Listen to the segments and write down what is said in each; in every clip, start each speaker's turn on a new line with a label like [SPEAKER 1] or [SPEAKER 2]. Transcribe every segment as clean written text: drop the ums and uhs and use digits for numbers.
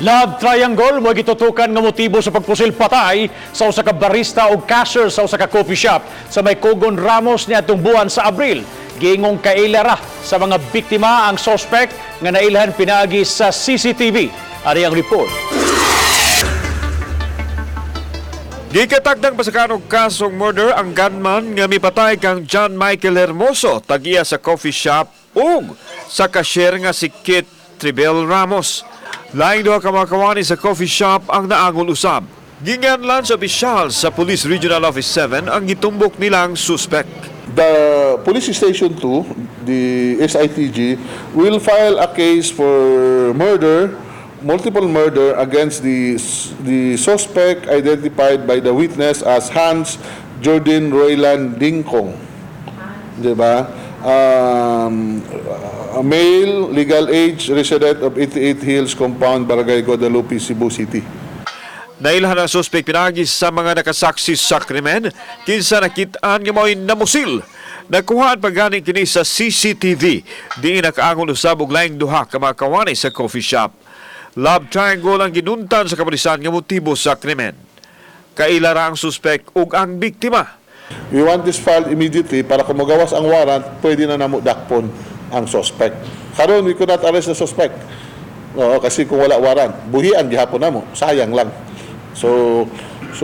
[SPEAKER 1] Love triangle mo gitutukan nga motibo sa pagpusil patay sa usa ka barista o cashier sa usa ka coffee shop sa may Cogon Ramos niadtong buwan sa Abril. Giingong kaila ra sa mga biktima ang suspect nga nailhan pinaagi sa CCTV. Ari ang report.
[SPEAKER 2] Gikatagdang pasakanog kasong murder ang gunman nga mipatay kang John Michael Hermoso, tagiya sa coffee shop ug sa cashier nga si Kit Tribel Ramos. Laing duha ka mga kawani sa coffee shop ang naangol usab. Ginganlan sa opisyal sa Police Regional Office 7 ang gitumbok nilang suspect.
[SPEAKER 3] The Police Station 2, the SITG, will file a case for murder, multiple murder against the suspect identified by the witness as Hans Jordan Royland Dingkong. Di ba? A male, legal age, resident of 88 Hills Compound, Barangay Guadalupe, Cebu City.
[SPEAKER 2] Nailhan ang suspect pinaagi sa mga nakasaksi sa krimen kinsa nakit-an nga mao'y namusil. Nakuhaan pa gani kini sa CCTV diin nakaangol usab og laing duha ka mga kawani sa coffee shop. Love triangle ang ginuntan sa kapulisan nga motibo sa krimen. Kaila ra ang suspect ug ang biktima.
[SPEAKER 3] We want this filed immediately para kung magawas ang warrant, pwede na namo dakpon ang suspect. Karon we could not arrest the suspect. Oo, kasi kung wala warrant, buhian gihapon namo, sayang lang. So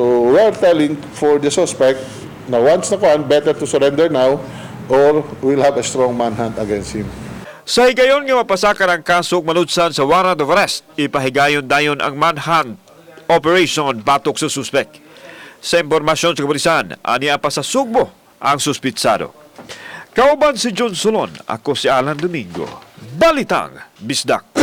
[SPEAKER 3] we are telling for the suspect na once na kuan, better to surrender now or we'll have a strong manhunt against him.
[SPEAKER 2] Sa higayon nga mapasakar ang kaso ug malutsan sa warrant of arrest, ipahigayon dayon ang manhunt operation batok sa suspect. Sa impormasyon sa kapulisan, ania pa sa Sugbo ang suspitsado. Kauban si John Solon, ako si Alan Domingo. Balitang Bisdak.